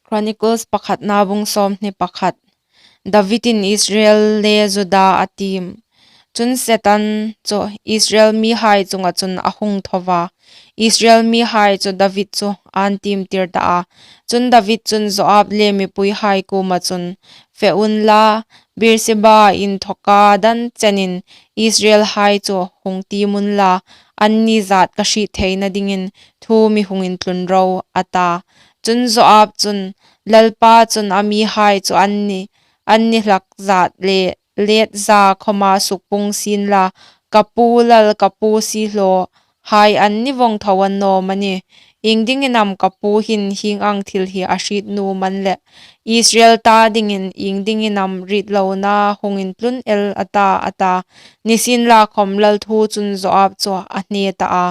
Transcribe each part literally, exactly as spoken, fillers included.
Chronicles pakhatna bung sawmhni pakhat. Davidin Israel le Juda a tiem. Chun Setan chu Israel mihai chunga chun a hung tho va, Israel mihai chu David chu an tiemtir ta a. Chun David chun Joab le mipuihai kuoma chun, "Fe unla, Beersheba inthoka dan chenin Israelhai chu hung tiem unla, anni zat ka hriet theina dingin thu mi hung intlun ro," a ta. Chun Joab chun, "Lalpa chun a mihai chu anni, anni hlak zat le let za khawma sukpung sienla, ka pu lal, ka pu siehlawhai anni vong tho an naw am a ni? Iengdingin am ka pu hin hieng ang thil hi a hriet nuom a ni leh? Israel ta dingin iengdingin am ritlona hung intlun el a ta," a ta. Nisienlakhawm lal thu chun Joab chu a hne ta a.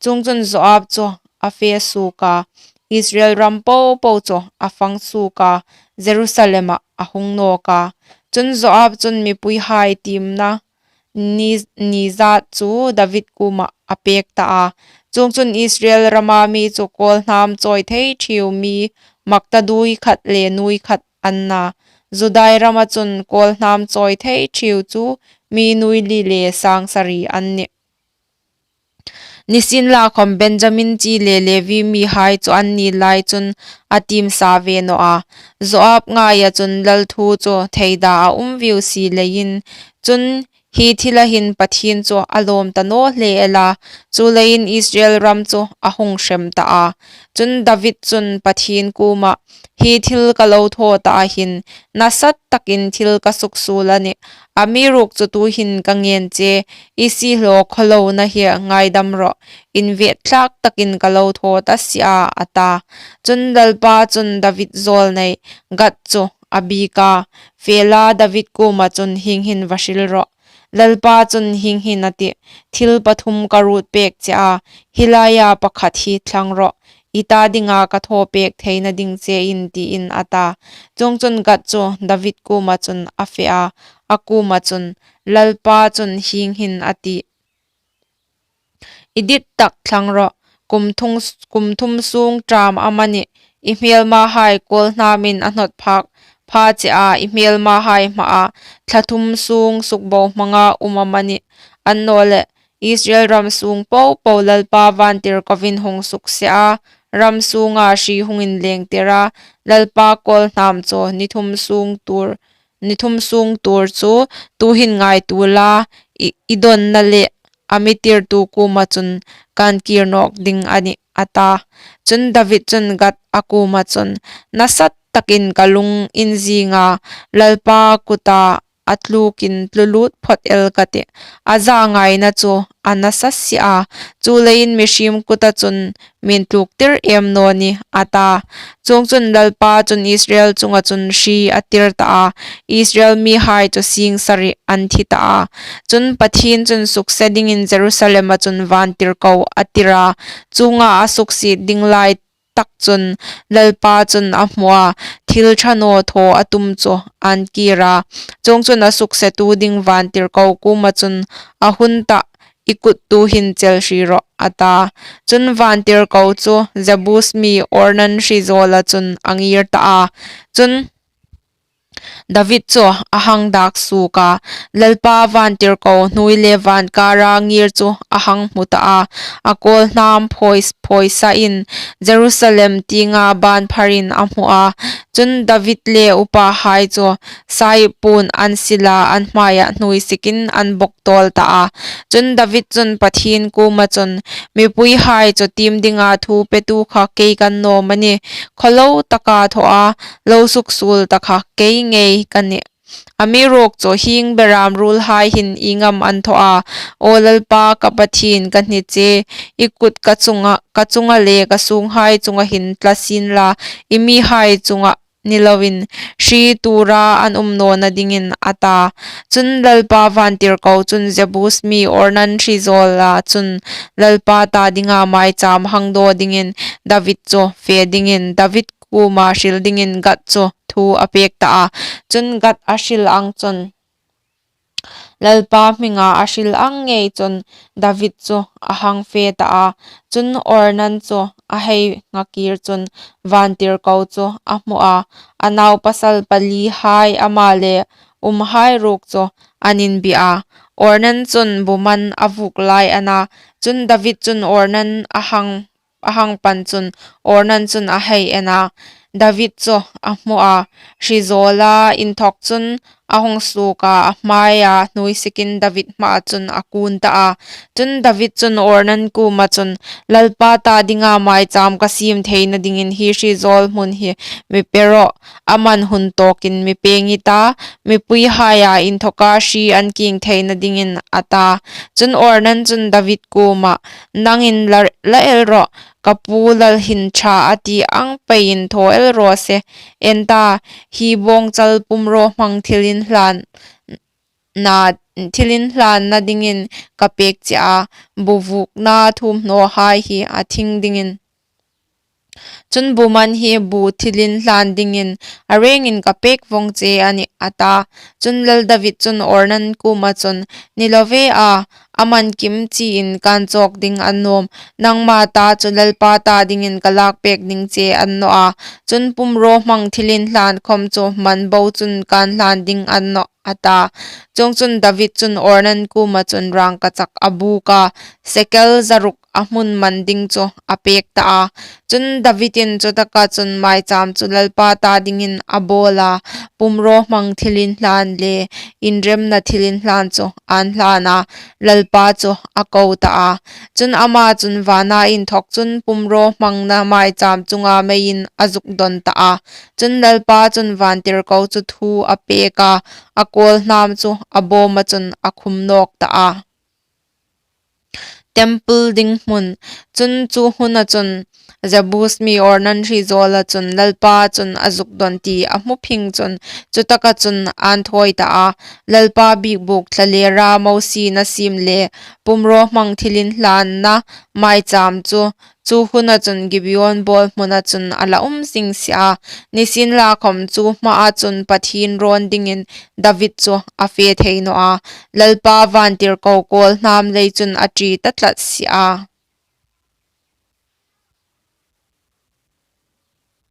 Chuongchun Joab chu a fe suok a, Israel ram popo chu a fang suok a, Jerusalem-ah a hung nawk a. Chun Joab chun mipuihai tiemna ni, ni zat chu David kuomah a pek ta a. Chuongchun Israel rama mi chu kawlhnam chawi thei ṭhiu mi maktaduoi khat le nuoi khat an na. Judai rama chun kawlhnam chawi thei ṭhiu chu mi nuoi li le sang sari an nih. Nisienlakhawm Benjamin chi le Levi mihai chu an ni lai chun a tiem sa ve naw a. Joab ngaia chun lal thu chu theida a um viu si leiin, chun hi thila hin Pathien chu a lawm ta naw hle el a, chuleiin Israel ram chu a hung hrem ta a. Chun David chun Pathien kuomah, "Hi thil ka lo thaw ta a hin, nasa takin thil ka suksuol a nih. Amiruokchu tuhin ka ngen che, i siehlaw khawlona hi ngaidam rawh, inve thlak takin ka lo thaw ta si a," a ta. Chun Lalpa chun David zawlnei Gad chu a biek a, "Fe la, David kuoma chun hieng hin va hril rawh. Lalpa chun hieng hin a tih, 'Thil pathum ka ruot pek che a, hi laia pakhat hi thlang rawh, i ta dinga ka thaw pek theina ding chein,' tiin," a ta. Chuongchun Gad chu David kuoma chun a fe a, a kuoma chun, "Lalpa chun hieng hin a tih, 'I dit tak thlang rawh, kum thum, kum thum sung ṭam amanih, i hmêlmahai kawlhnamin a hnawt phak pha che a, i hmêlmahai hmaa thla thum sung sukbohmanga um amanih, annawleh Israel ram sung popo Lalpa vantirkoin hung sukse a, ram sunga hri hung inlengtir a, Lalpa kawlhnam chu ni thum sung tuor, ni thum sung tuor chu tuhin ngaituo la, i, i donna le a mi tirtu kuoma chun kan kir nawk ding a nih," a ta. Chun David chun Gad a kuoma chun, "Nasa takin ka lung inzing a, Lalpa kuta a tlukin tlu lut phot el ka tih. A zangaina chu a nasa si a, chuleiin mihriem kuta chun min tluktir em naw nih," a ta. Chuongchun Lalpa chun Israel chunga chun hri a tir ta a, Israel mihai chu sing sari an thi ta a. Chun Pathien chun sukse dingin Jerusalema chun vantirko a tir a, chuonga a suksiet ding lai tak chun Lalpa chun a hmu a, thil ṭha naw thaw a tum chu an kir a. Chuongchun a suksetu ding vantirko kuoma chun, "A hun tah, i kut tuhin chel hri rawh," a ta. Chun vantirko chu Jebus mi Ornan hri zawla chun a ngir ta a. Chun David chu a hang dak suok a, Lalpa vantirko hnuoi le van kara ngir chu a hang hmu ta a. A kawlhnam phawi, phawi sain Jerusalem tienga ban pharin a hmu a. Chun David le upahai chu saiip puon an sil a, an hmaia hnuoi sikin an bawk tawl ta a. Chun David chun Pathien kuoma chun, "Mipuihai chu tiem dinga thu petu kha kei ka ni naw am a ni? Khawlo taka thaw a, lo suksuol ta kha kei ngei ka nih. Amiruokchu hieng beram ruolhai hin ieng am an thaw a? Aw Lalpa ka Pathien, ka hni che, i kut ka chunga, ka chunga le ka sunghai chunga hin tla sien la, i mihai chunga ni loin hri tura an um nawna dingin," a ta. Chun Lalpa vantirko chun Jebus mi Ornan hri zawla chun Lalpa ta dinga maicham hang daw dingin David chu fe dingin David kuoma hril dingin Gad chu thu a pek ta a. Chun Gad a hril ang chun Lalpa hminga a hril ang ngei chun David chu a hang fe ta a. Chun Ornan chu a hei ngakir chun vantirko chu a hmu a, a nau pasal palihai ama le umhai ruok chu an inbia. Ornan chun bu man a vuok lai a na. Chun David chun Ornan a hang a hang pan chun Ornan chun a hei en a. David chu a hmu a, hri zawla inthawk chun a hung suok a, a hmaia hnuoi sikin David hmaa chun a kun ta a. Chun David chun Ornan kuoma chun, Lalpa ta dinga maicham ka siem theina dingin hi hri zawl hmun hi mi pe rawh, a man hun tawkin mi pêng i ta, mipuihaia inthawka hri an kieng theina dingin, a ta. Chun Ornan chun David kuoma, Nangin la, la el rawh, ka pu lal hin ṭha a ti ang peiin thaw el raw se. En ta, hi bawngchal pumrawhmang thilinhlan na, thilinhlanna dingin ka pêk che a, bu vuokna thuomhnawhai hi a thing dingin. Chun bu man hi bu thilinhlan dingin a rengin ka pêk vawng che a nih, a ta. Chun Lal David chun Ornan kuoma chun, Ni lo ve a, a man kim chiin kan chawk ding an nuom, nangma ta chu Lalpa ta dingin ka lak pêk ding che an naw a. Chun pumrawhmang thilinhlan khawm chu man bo chun kan hlan ding an naw, a ta. Chuongchun David chun Ornan kuoma chun rangkachak a buk a, sekel zaruk a hmun man ding chu a pêk ta a. Chun Davidin chutaka chun maicham chu Lalpa ta dingin a bawl a, pumrawhmang thilinhlan le inremna thilinhlan chu an hlan a, Lalpa chu a ko ta a. Chun ama chun vana inthawk chun pumrawhmangna maicham chunga meiin a zuk dawn ta a. Chun Lalpa chun vantirko chu thu a pêk a, a kawlhnam chu a bawma chun a khum nawk ta a. Temple ding hmun. Chun chu huna chun Jebus mi Ornan hri zawla chun Lalpa chun a zuk dawn ti a hmu phing chun chutaka chun an thawi ta a. Lalpa biekbuk thlalera Mosie-in a siem le pumrawhmang thilinhlanna maicham chu chu huna chun Gibeon bawl hmuna chun a la um zing si a. Nisienlakhawm chu hmaa chun Pathien rawn dingin David chu a fe thei naw a. Lalpa vantirko kawlhnam lei chun a ṭi ta tlat si a.